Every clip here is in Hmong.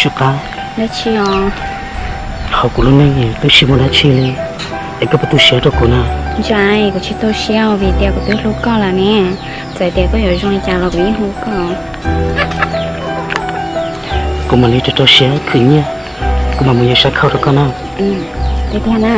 Tsis qab. Dab tsi os? Hauv kuv lub neej twb tsis muaj dab tsi li, es koj puas tu siab rau kuv na? Ntshai, kuv tsis tu siab vim tias kuv twb hlub koj lawm ne. Txawm tias koj yuav zoo li cas los kuv yeej hlub koj. Kuv mam li rau rau siab khwv nyiaj, kuv mam mus yuav sab khau rau koj na. Tiag tiag na.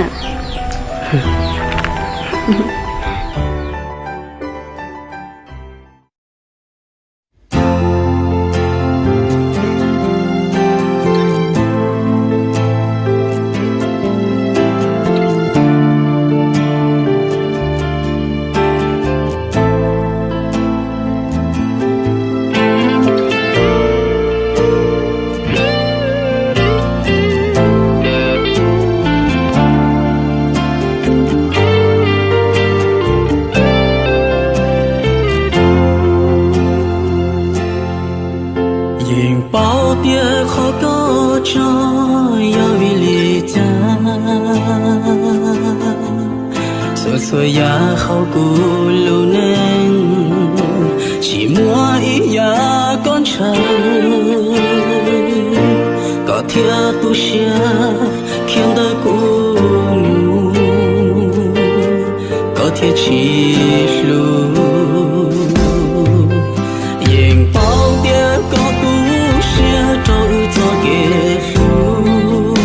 Yeej paub tias qhov koj tso yog vim li cas, txhua txhua yam hauv kuv lub neej tsis muaj ib yam koj ntshaw, koj thiaj tu siab khiav ntawm kuv mus, koj thiaj tsis hlub. Yeej paub tias koj tu siab rau wb txoj kev hlub,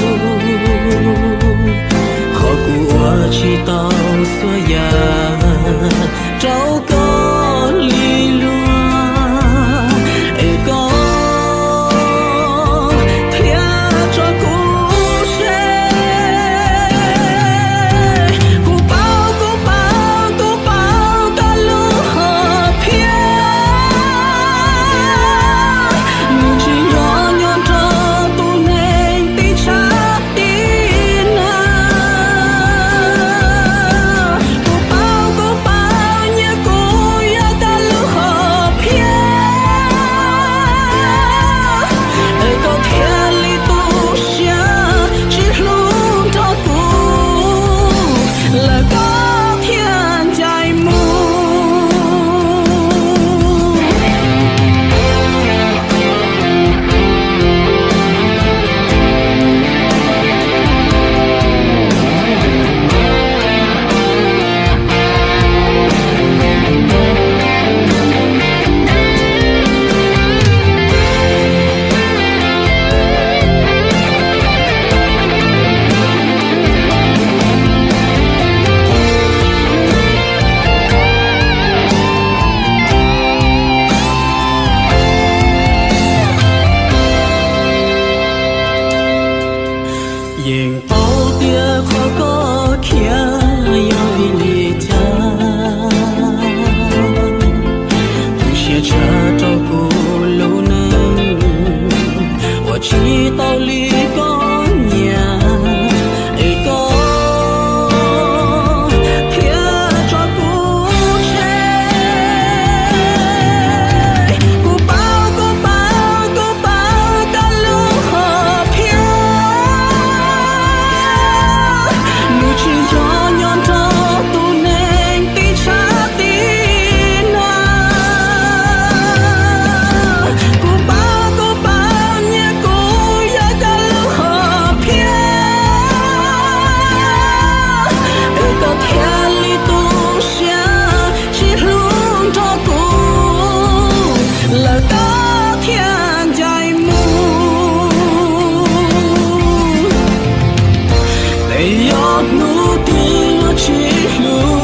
qhov kuv ua tsis tau txhua yam rau koj li luag, es koj thiaj tso kuv tseg. Kuv paub, kuv paub, kuv paub koj lub hom phiaj, nws tsis yog nyob nrog tus neeg tib tshab tib nag. Kuv paub, kuv paub, nyiaj kuv yog koj lub hom phiaj, es koj thiaj li tu siab tsis hlub nrog kuv lawm, koj thiaj ncaim mus. Yeej paub tias qhov koj khiav yog vim li cas, tu siab tshaj rau kuv lub neej, ua tsis tau li koj nyiam, es koj thiaj tso kuv tseg. Kuv paub, kuv paub, kuv paub koj lub hom phiaj, nws tsis yog nyob nrog tus neeg tib tshab tib nag. Kuv paub, kuv paub, nyiaj kuv yog koj lub hom phiaj, es koj thiaj li tu siab tsis hlub nrog kuv lawm, koj thiaj ncaim mus. Es yog hnub twg luag tsis hlub